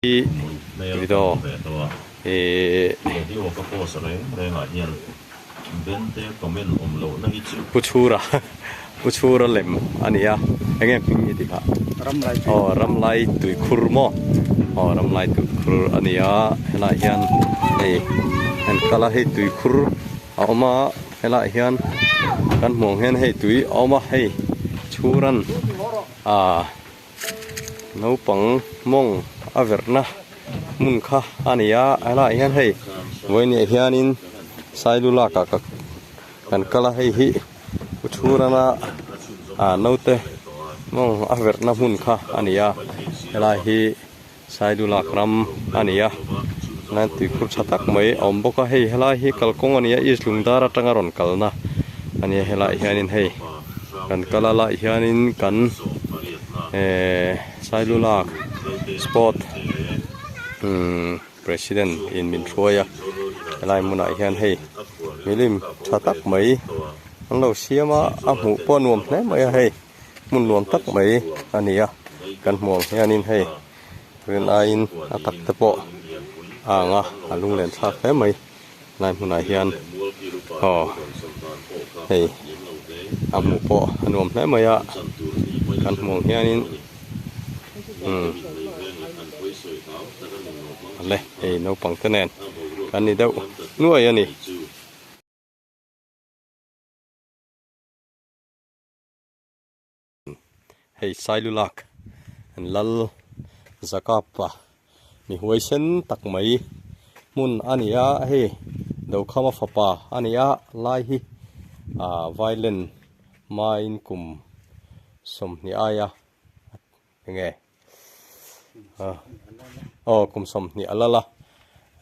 Hi video ih Pu Chhura Pu Chhura lem a ni a eng nge hming i tih kha aw Ramlai Tuikhur maw aw Ramlai Tuikhur a ni a helaiah hian hei an kal a hei tuikhur a awm a helaiah hian kan hmuh ang hian hei tui a awm a hei Chhuran ah. Naupang mawng a verhna hmun kha a ni a helaiah hian hei vawiinah hianin Sailulak ah kan kal a hei hi U Chhurana ah naute mawng a verhna hmun kha a ni a helai hi Sailulak ram a ni a helai tuikhur tha tak mai a awm bawk a hei helai hi kalkawng a ni a East Lungdar atanga rawn kalna a ni a helaiah hianin hei kan kal a laiah hianin kan ehh Sailulak sport umm president in min hruai a helai hmunah hian hei milim tha tak mai an lo siam a a hmuh pawh a nuam hle mai a hei. Hmun nuam tak mai a ni a, kan hmuh ang hianin hei rin aiin a tak te pawh a ang a, a lunglen thlak hle mai lai hmunah hian aw hei a hmuh pawh a nuam hle mai a, kan hmuh ang hianin umm le hei naupang te nen kan ni deuh nuai a ni. Hei Sailulak an lal Zakapa mi huaisen tak mai hmun a ni a hei Dokhama fapa a ni a lai hi ah violin hmain kum 20 aia enge aw kum 20 a lal a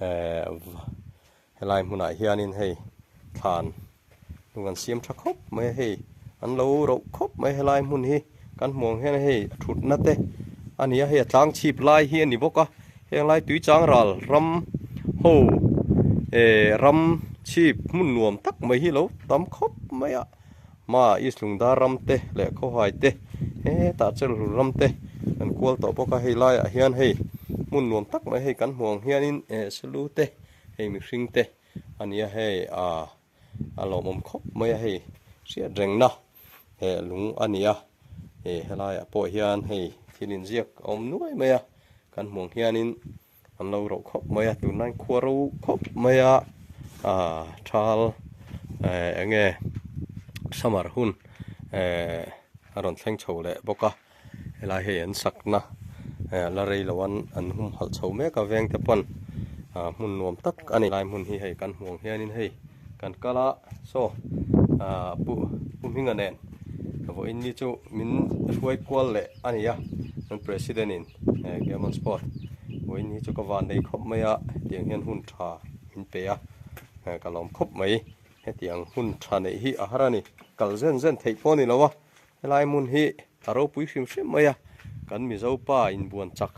eh helai hmunah hianin hei thlan lung an siam tha khawp mai a hei an lo roh khawp mai helai hmun hi kan hmuh ang hian hei a thutna te a ni a hei a tlang chhip lai hi a ni bawk a heng lai tui chang ral ram ho eh ram chhip hmun nuam tak mai hi lo tam khawp mai a. Hma East Lungdar ram te leh Khawhai te hetah Chelhlur ram te kan kual tawh bawk a, hei laiah hian hei hmun nuam tak mai hei kan hmuh ang hianin eh salu te hei mihring te a nia hei ah a lawmawm khawp mai a hei hriat rengna eh lung a ni a eh helaiah pawh hian hei thil inziak a awm nuai mai a kan hmuh ang hianin An lo roh khawp mai a, tunlai khua ro khawp mai a, ah thal eh eng nge summer hun eh a rawn thleng chho leh bawk a, helai hei an sakna eh la rei lo an an humhalh chho mek a veng te pawn ah hmun nuam tak a ni. Helai hmun hi hei kan hmuh ang hianin hei kan kal a saw ah pu pu Hminga nen vawiin ni chu min hruai kual leh a ni a, kan president in. Eh Gammon Sport vawiin hi chu ka van nei khawp mai a hetiang hian hun tha min pe a eh ka lawm khawp mai hetiang hun tha neih hi a har a ni kal zen zen theih pawh a ni lo a helai hmun hi a ropui hrim hrim mai a kan Mizo pa inbuan chak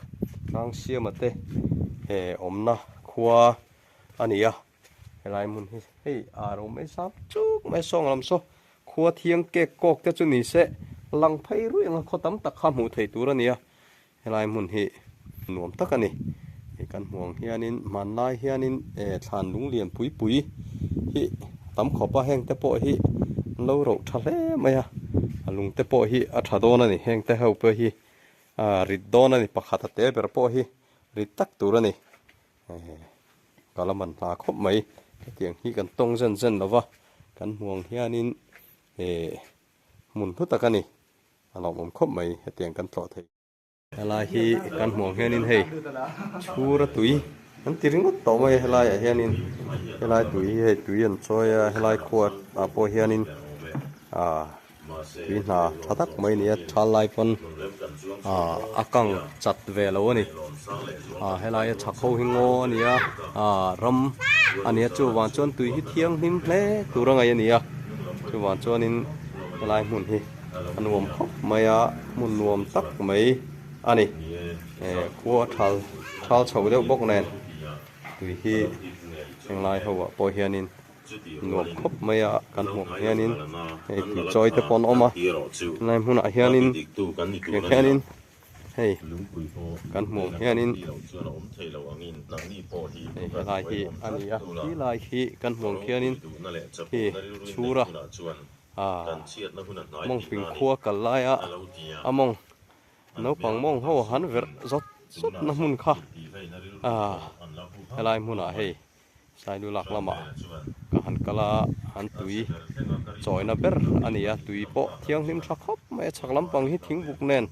tlang siama te eh awmna khua a ni a helai hmun hi hei a ro mai zam chuk mai sawng lam saw khua thiang kek kawk te chu ni se lang phei ruih anga khaw tam tak kha hmuh theih tur a ni a helai hmun hi nuam tak a ni hei kan hmuh ang hianin hmanlai hianin eh thlan lung lian pui pui hi tam khawp a heng te pawh hi an lo roh tha hle mai a a lung te pawh hi a tha dawn a ni heng te ho pawh hi ah rit dawn a ni pakhat a te ber pawh hi rit tak tur a ni. Ka la man hla khawp mai hetiang hi kan tawng zen zen lo va kan hmuh ang hianin eh hmun hlu tak a ni a lawmawm khawp mai hetiang kan tlawh thei. Helai hi kan hmuh ang hianin hei chhura tui an ti ringawt tawh mai a helaiah hianin helai tui hi hei tui an chawi a helai khua ah pawh hianin ah Tui hna tha tak mai a ni a, thal lai pawn ah a kang chat ve lo a ni. Ah helaia chhak ho hi ngaw a ni a, ah ram a ni a chuvang chuan tui hi thianghlim hle tur a ngaih a ni a, chuvang chuanin helai hmun hi a nuam khawp mai a, hmun nuam tak mai a ni. Eh khua a thal thal chho deuh bawk nen tui hi henglai ho ah pawh hianin. Nuam khawp mai a kan hmuh ang hianin hei tui chawi te pawh an awm a helai hmunah hianin tiang hianin Hei kan hmuh ang hianin hei helai hi a ni a, khi lai khi kan hmuh ang khianin khi chhura ah mawngping khua kal laia a mawng naupang mawng ho han verh zawt zawt na hmun kha ah helai hmunah hei Sailu lak lamah ka han kal a, an tui chawina ber a ni a, tui pawh thianghlim tha khawp mai a, chhak lampang hi thingbuk nen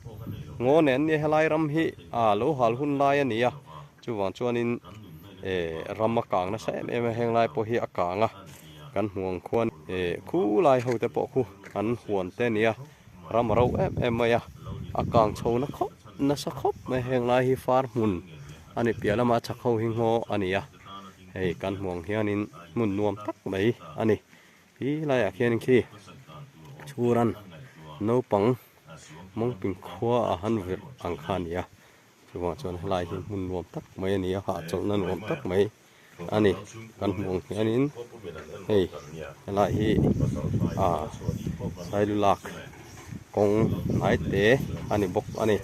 ngaw nen an nia, helai ram hi ah lo hal hun lai a ni a, chuvang chuanin eh ram a kang nasa em em a, heng lai pawh hi a kang a, kan hmuh ang khuan eh khu lai ho te pawh khu an huan te a ni a, ram a ro em em mai a, a kang chho na khawp nasa khawp mai, heng lai hi far hmun a ni piah lama chhak ho hi ngaw a ni a. Hei kan hmuh ang hianin hmun nuam tak mai a ni. Khi laiah khianin khi chhuran naupang mawngping khua a han virh ang kha a ni a. Chuvang chuan helai hi hmun nuam tak mai a ni a, hahchawlhna nuam tak mai a ni. Kan hmuh ang hianin hei helai hi ah Sailulak kawng hnai te a ni bawk a ni.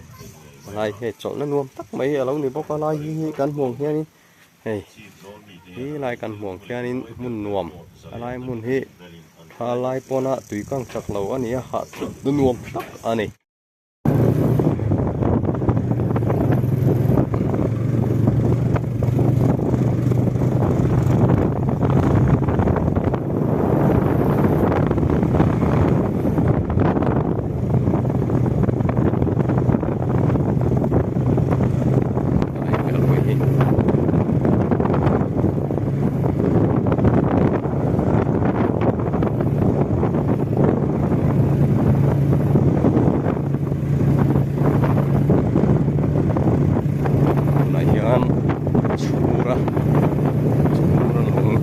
Helai hi chawlhna nuam tak mai a lo ni bawk a, lai hi kan hmuh ang hianin. Hei hi lai kan hmuh ang khianin hmun nuam a lai hmun hi tha lai pawna tui kang chak lo a ni a hah thut nuam tak a ni. Tunah hian chhura chhura lung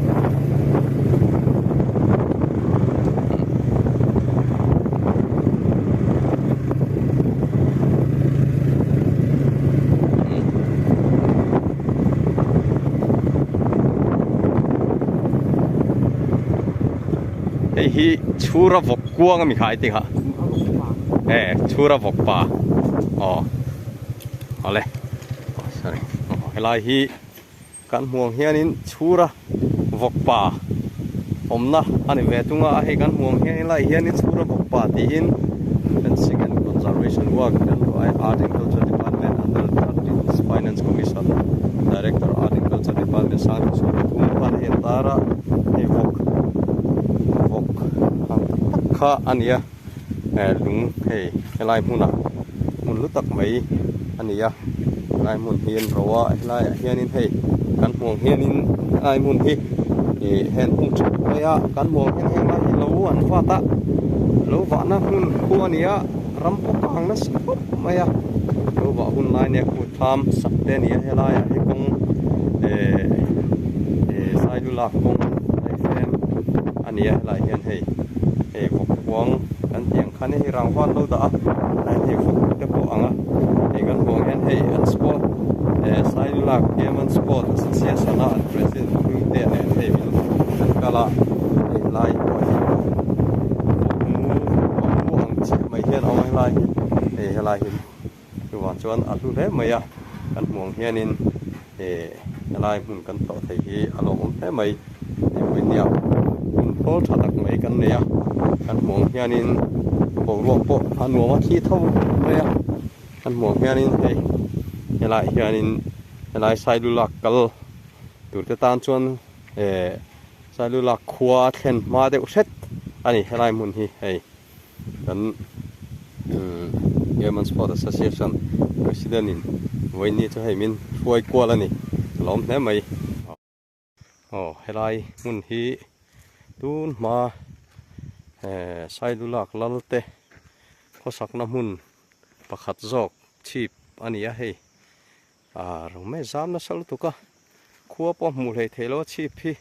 Hei hi chhura vawk kuang a mi khai tih kha e chhura vawk pa aw awle sorry helai hi Kan hmuh ang hianin chhura vawkpa awmna a ni ve tung a, hei kan hmuh ang hian helaiah hianin chhura vawkpa tiin Fencing and Conservation Work Delhi Art and Culture Department under Arts Finance Commission Director Art and Culture Department Sangte Sawmthum khan hei an tar a, hei vawk vawk ang tak tak kha a ni a, lung hei helai hmunah hmun hlu tak mai a ni a helai hmun hi an ro a helaiah hianin hei kan hmuh ang hianin helai hmun hi ih heng hung that mai a kan hmuh ang hian heng lai hi lo an vat a lo vahna hmun khu a ni a ram pawh kang nasa khawp mai a lo vah hun lai nia khu thlam sak te a ni a helaiah hi kawng eh eh sailulak kawng a ni a helaiah hian hei. Hei vawk kuang kan tih ang khan hei rangva an lo dah a tlai hei vawk te pawh ang a hei kan hmuh ang hian hei an sport eh Sailulak Game and Sport Association a an president hming te nen hei min an kal a hei lai pawh hi vawk mu vawk mu ang chiah mai hian a awm a helai hi hei helai hi chuvang chuan a hlu hle mai a kan hmuh ang hianin eh helai hmun kan tlawh thei hi a lawmawm hle mai hei vawinia hmun thawl tha tak mai kan nei a kan hmuh ang hianin boruak pawh a nuam a thli tho mai a kan hmuh ang hianin hei helaiah hianin helai sailulak kal tur te tan chuan eh sailulak khua thlen hma deuh hret a ni helai hmun hi hei. Kan Human Sport Association President in vawiin chu hei min hruai kual a ni a lawm hle mai. Aw helai hmun hi tun hma eh Sailulak lal te khawsakna hmun pakhat zawk chhip a ni a hei. Ah ro mai zam nasa lutuk a khua pawh hmuh hlei theih loh a chhip hi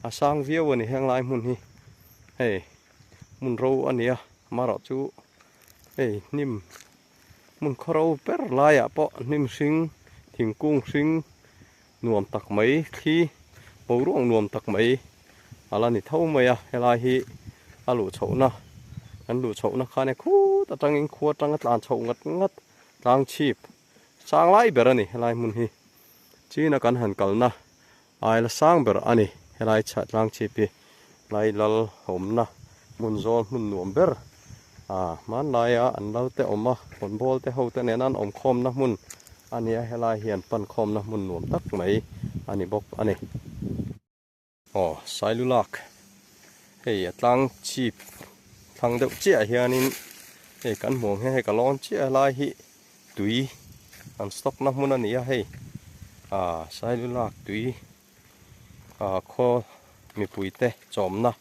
a sang viau a ni heng lai hmun hi hei hmun ro a ni a amaherawh chu hei hnim hmun khaw ro ber laiah pawh hnim hring thingkung hring nuam tak mai thli boruak nuam tak mai a la ni tho mai a helai hi a luh chhohna kan luh chhohna khan e khut atangin khua atanga tlan chhoh ngat ngat. Tlang chhip sang lai ber a ni helai hmun hi. China kan han kalna aila sang ber a ni helai chhah tlang chhip hi. Lai lal awmna hmun zawl hmun nuam ber ah hmanlaia an lal te awm a khawnbawl te ho te nena an awm khawmna hmun a ni a helai hian pan khawmna hmun nuam tak mai a ni bawk a ni. Aw Sailulak hei a tlang chhip thlang deuh chiah hianin hei kan hmuh ang hian hei ka lawn chiah lai hi tui an stock na hmun a ni a hei ah Sailulak tui ah khaw mipui te chawmna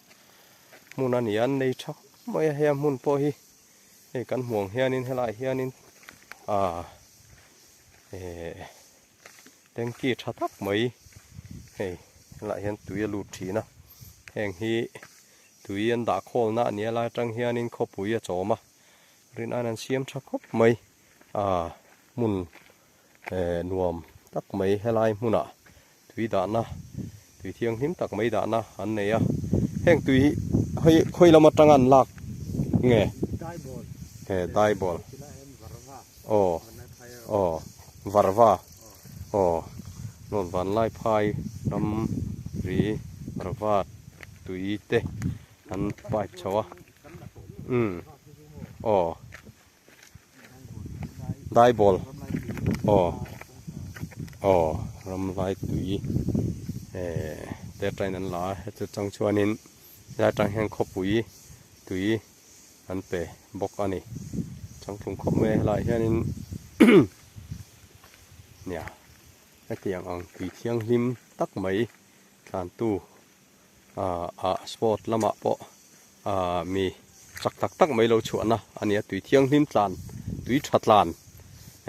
hmun a ni a an nei tha khawp mai a hei a hmun pawh hi hei kan hmuh ang hianin helaiah hianin ah eh. Tanky tha tak mai hei helaiah hian tui a lut thin a heng hi tui an dah khawlna a nia lai atang hianin khawpui a chawm a rinaiin an siam tha khawp mai ah hmun eh nuam tak mai helai hmunah tui dahna tui thianghlim tak mai dahna an nei a heng tui hi hei khawi lam atanga an lak nge he daibawl aw aw varva aw nuam vanlai phai ram ri varva tui te an pipe chho a umm aw daibawl aw aw ramlai tui eh te atangin an la a heti chang chuanin helai atang hian khawpui tui. an pe bawk a ni. Changtlung khawp mai a helaiah hianin nia hetiang ang tui thianghlim tak mai tlantu ah ah sport lamah pawh ah mi chak tak tak mai lo chhuahna a ni a tui thianghlim tlan tui tha tlan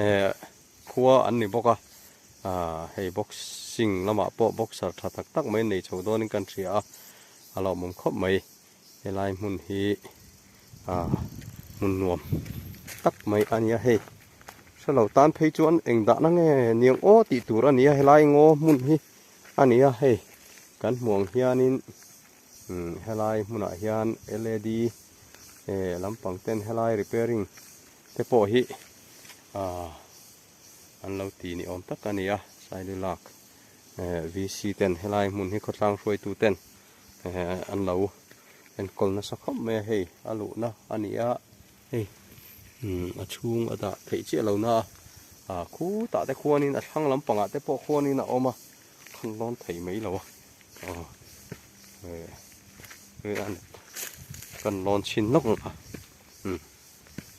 eh khua an ni bawk a ah hei boxing lamah pawh boxer tha tak tak mai nei chho dawnin kan hria a a lawmawm khawp mai. Helai hmun hi ah hmun nuam tak mai a nia hei hrelo tan phei chuan eng dahna nge niang aw tih tur a nia helai ngaw hmun hi a nia hei kan hmuh ang hianin umm helai hmunah hian led eh lampang ten helai repairing te pawh hi ah an lo ti ni awm tak a nia sailulak eh vc ten helai hmun hi khawtlang hruaitu ten. eh an lo enkawl nasa khawp mai a hei a luhna a ni a hei umm a chhung a dah theih chiah lo na a ah khutah te khuanin a thlang lampangah te pawh khuanin a awm a khan lawn thei mai lo a aw eh kan lawn chhin lawk ang a umm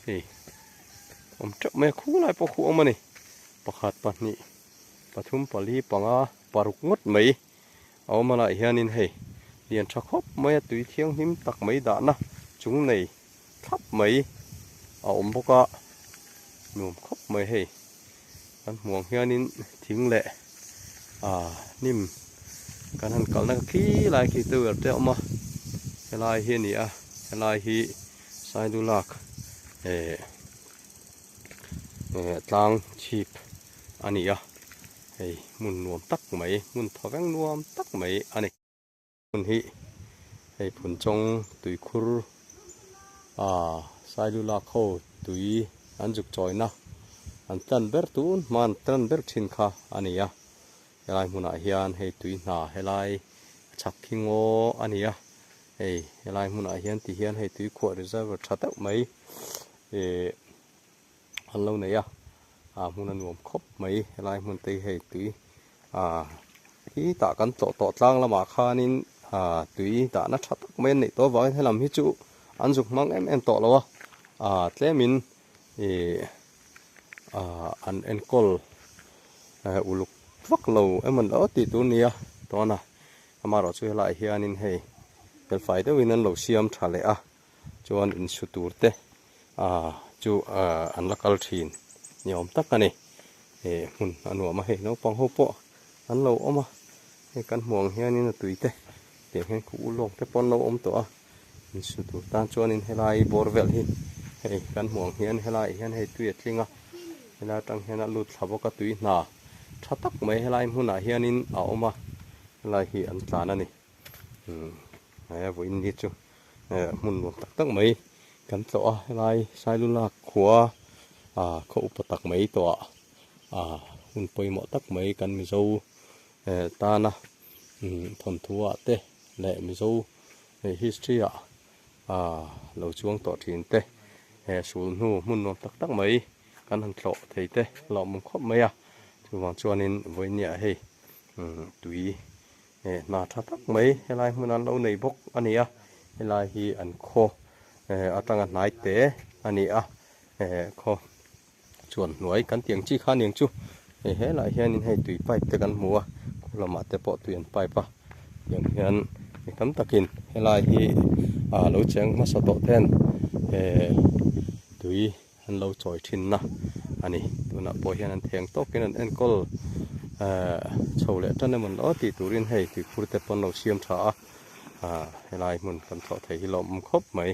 hei awm teuh mai a khulai pawh khu a awm a ni pakhat pahnih pathum pali panga paruk ngawt mai. A awm a laiah hianin hei lian tha khawp mai a tui thianghlim tak mai dahna chung nei thlap mai a awm bawk a nuam khawp mai hei kan hmuh ang hianin thing leh ah hnim kan han kalna khi lai khi tower te a awm a helai hi a ni a helai hi saidulak eh eh tlang chhip a ni a. Hei hmun nuam tak mai hmun thaw veng nuam tak mai a ni. Hmun hi hei Phunchawng tuikhur ah Sailulak ho tui an zuk chawina an tlan ber tun hma an tlan ber thin kha a ni a. Helai hmunah hian hei tui hna helai a chhak khi ngaw a ni a. Hei helai hmunah hian ti hian hei tuikhuah reservoir tha deuh mai eh an lo nei a ah hmun a nuam khawp mai helai hmun te hi hei tui ah khi tah kan tlawh tawh tlang lamah khanin ah tui dahna tha tak mai an neih tawh avangin helam hi chu an zuk hmang em em tawh lo a ah tlemin ih ah an enkawl eh uluk vak lo emaw ni aw tih tur a ni a tawna amaherawhchu helaiah hianin hei felfai deuhin an lo siam tha leh a. Chuan insu tur te ah chu ah an la kal thin ni awm tak a ni. Ih hmun a nuam a hei naupang ho pawh an lo awm a hei kan hmuh ang hianin a tui te tiang hian khu ulawk te pawh an lo awm tawh a insu tur tan chuanin helai bawr vel hi hei kan hmuh ang hian helaiah hian hei tui a tling a helai atang hian a lut thla bawk a tui hna tha tak mai helai hmunah hianin a awm a helai hi an tlan a ni. Umm he vawiin ni chu eh hmun nuam tak tak mai kan tlawh a helai Sailulak khua ah khaw upa tak mai tawh ah ah hun pawimawh tak mai kan Mizo eh tana umm thawnthu ah te leh Mizo history ah ah lo chuang tawh thin te eh sul hnu hmun nuam tak tak mai kan han tlawh thei te hlawhawm khawp mai a chuvang chuanin vawinia hei umm tui eh hna tha tak mai helai hmun an lo nei bawk a ni a helai hi an khaw eh atanga hnai te a ni a eh khaw chuan hnuai kan tih ang chi kha aniang chu hei helaiah hianin hei tui pipe te kan hmu a khu lamah te pawh tui an pipe a tiang hian mi tam takin helai hi ah lo cheng hmasa tawh ten eh tui an lo chawi thin na a ni tunah pawh hian an theng tawkin an enkawl eh chho leh tan emaw aw tih turin hei tuikhur te pawh an lo siam tha a ah helai hmun kan thlawh thei hi lawmawm khawp mai.